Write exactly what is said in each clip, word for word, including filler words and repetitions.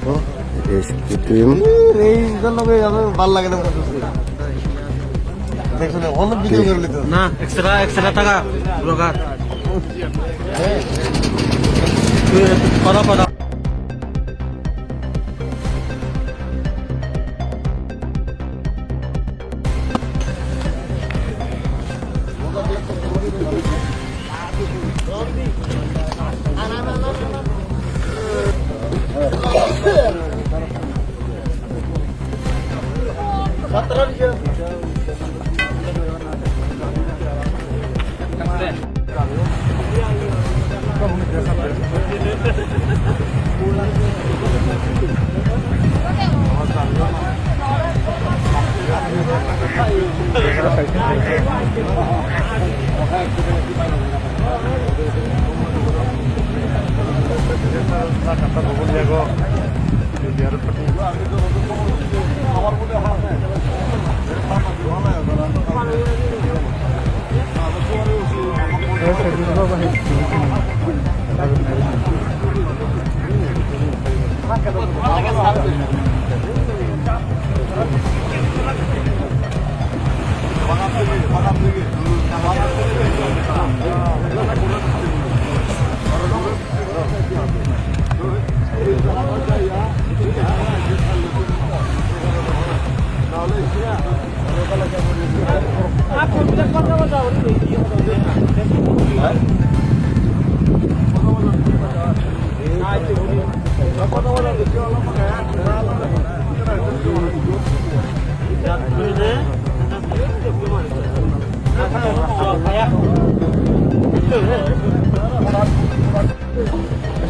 Rescue team. এই জন্য ভালো লাগে না। দেখো না, অন্য ভিডিও করে নিতে। না, এক্সট্রা, এক্সট্রা টাকা, ব্লগার। করো, করো।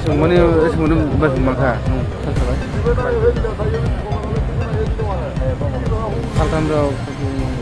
Sungmani, sungmani bai sungma kha. Saltam rok.